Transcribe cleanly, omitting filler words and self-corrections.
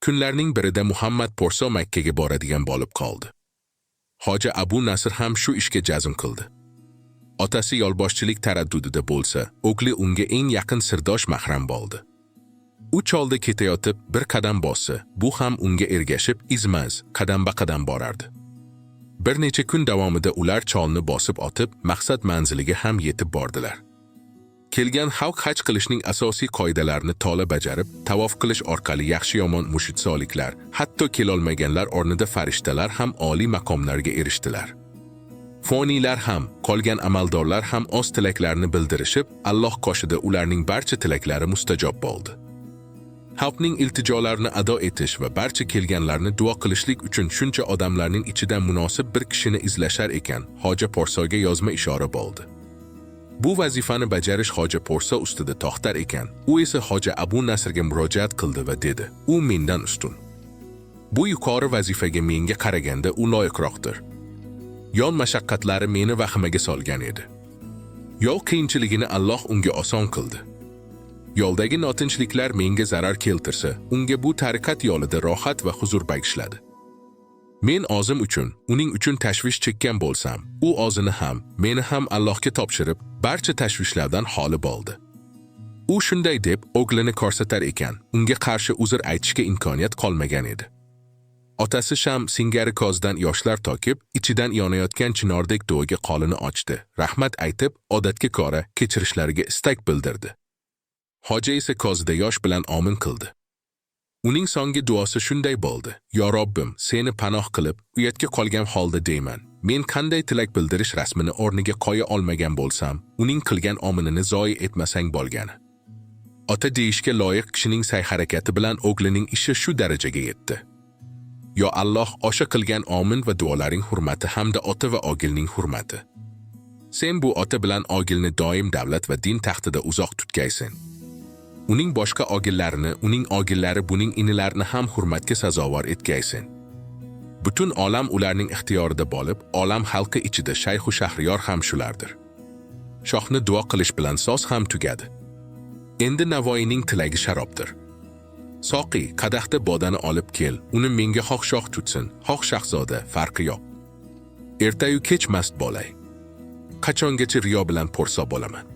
Kunlarning birida Muhammad Porso Makkaga boradigan bo'lib qoldi. Hoji Abu Nasr ham shu ishga jazm qildi. Otasi yo'lboshchilik taraddudida bo'lsa, o'g'li unga eng yaqin sirdosh mahram bo'ldi. U cholda ketayotib bir qadam bossa, bu ham unga ergashib izmaz, qadamba-qadam borardi. Bir necha kun davomida ular cholni bosib otib, maqsad manziliga ham yetib bordilar. Kelgan xalq haj qilishning asosiy qoidalarini to'la bajarib, tavof qilish orqali yaxshi-yomon murshid soliklar, hatto kelolmaganlar o'rnida farishtalar ham oliy maqomlarga erishdilar. Foniylar ham, qolgan amaldorlar ham o'z tilaklarini bildirishib, Alloh qoshida ularning barcha tilaklari mustajob bo'ldi. Xalqning iltijolarini ado etish va barcha kelganlarni duo qilishlik uchun shuncha odamlarning ichidan munosib bir kishini izlashar ekan, Hoji Porsoga yozma ishora bo'ldi. Bu vazifani bajarish Hoji Porso ustida to'xtar ekan, u esa Hoji Abu Nasrga murojaat qildi va dedi: "U mendan ustun. Bu yuqori vazifaga menga qaraganda u loyiqroqdir. Yo'l mashaqqatlari meni vahimaga solgan edi. Yo'l qiyinchiligini Alloh unga oson qildi. Yo'ldagi notinchliklar menga zarar keltirsa, unga bu tariqat yo'lida rohat va huzur bag'ishladi. Men o'zim uchun, uning uchun tashvish chekkan bo'lsam, u o'zini ham, meni ham Allohga topshirib, barcha tashvishlardan xoli bo'ldi." U shunday deb o'g'lini ko'rsatar ekan, unga qarshi uzr aytishga imkoniyat qolmagan edi. Otasi Sham singari ko'zdan yoshlar to'kib, ichidan yonayotgan chinordek duoga qo'lini ochdi. Rahmat aytib, odatga ko'ra kechirishlariga istak bildirdi. Hoji esa ko'zida yosh bilan omin qildi. Uning so'nggi duosi shunday bo'ldi: "Yo Robbim, seni panoh qilib, uyatga qolgan holda deyman. Men qanday tilak bildirish rasmini o'rniga qo'ya olmagan bo'lsam, uning qilgan ominini zoyi etmasang bo'lgani." Ota deyishga loyiq kishining sa'y-harakati bilan o'g'lining ishi shu darajaga yetdi. Yo Alloh, o'sha qilgan omin va duolaring hurmati hamda ota va o'gilning hurmati. Sen bu ota bilan o'gilni doim davlat va din taxtida uzoq tutgaysan. Uning boshqa o'gillarini, uning o'gillari buning inilarini ham hurmatga sazovor etgaysan. Butun olam ularning ixtiyorida bo'lib, olam xalqi ichida shayxu shahriyor ham shulardir. Shohni duo qilish bilan so'z ham tugadi. Endi Navoiyning tilagi sharobdir. Soqiy, qadahda bodani olib kel, uni menga xoh shoh tutsin, xoh shahzoda, farqi yo'q. Ertayu kech mast bo'lay. Qachongacha riyo bilan porso bo'laman?